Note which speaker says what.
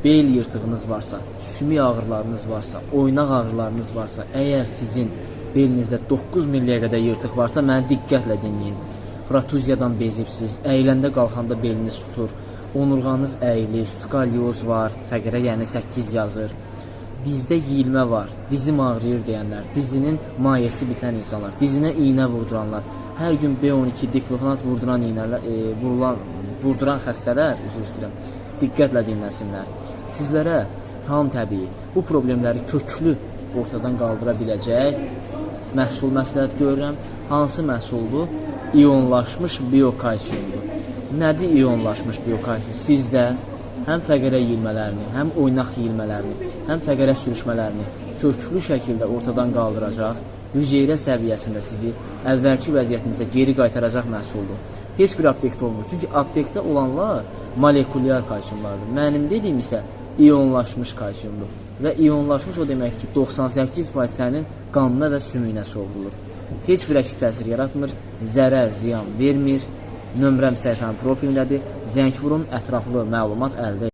Speaker 1: Bel yırtığınız varsa, sümük ağrılarınız varsa, oynaq ağrılarınız varsa, əgər sizin belinizdə 9 milliyə qədər yırtıq varsa, məni diqqətlə dinləyin. Protuziyadan bezibsiz, əyiləndə qalxanda beliniz tutur, onurğanız əyilir, skalyoz var, fəqərə yəni 8 yazır. Dizdə yeyilmə var, dizim ağrıyır deyənlər, dizinin mayesi bitən insanlar, dizinə iynə vurduranlar, hər gün B12 diklofenat vurduran iynələr, vurulan vurduran xəstələr, üzr istəyirəm, diqqətlə dinləsinlər. Sizlərə tam təbii bu problemləri köklü ortadan qaldıra biləcək məhsul məsləhət görürəm. Hansı məhsuldur? İonlaşmış biokalsiumdur. Nədir ionlaşmış biokalsium? Sizdə həm fəqərə yeyilmələrini, həm oynaq yeyilmələrini, həm fəqərə sürüşmələrini köklü şəkildə ortadan qaldıracaq, hüceyrə səviyyəsində sizi əvvəlki vəziyyətinizə geri qaytaracaq məhsuldur. Heç bir aptekdə olmur. Çünki aptekdə olanlar molekulyar kalsiumlardır. Mənim dediyim isə ionlaşmış kalsiumdur. Və ionlaşmış o deməkdir ki, 98% sənin qanına və sümüyünə sovrulur. Heç bir əks təsir yaratmır, zərər, ziyan vermir. Nömrəm səhifənin profilindədir. Zəng vurun, ətraflı məlumat əldə edin.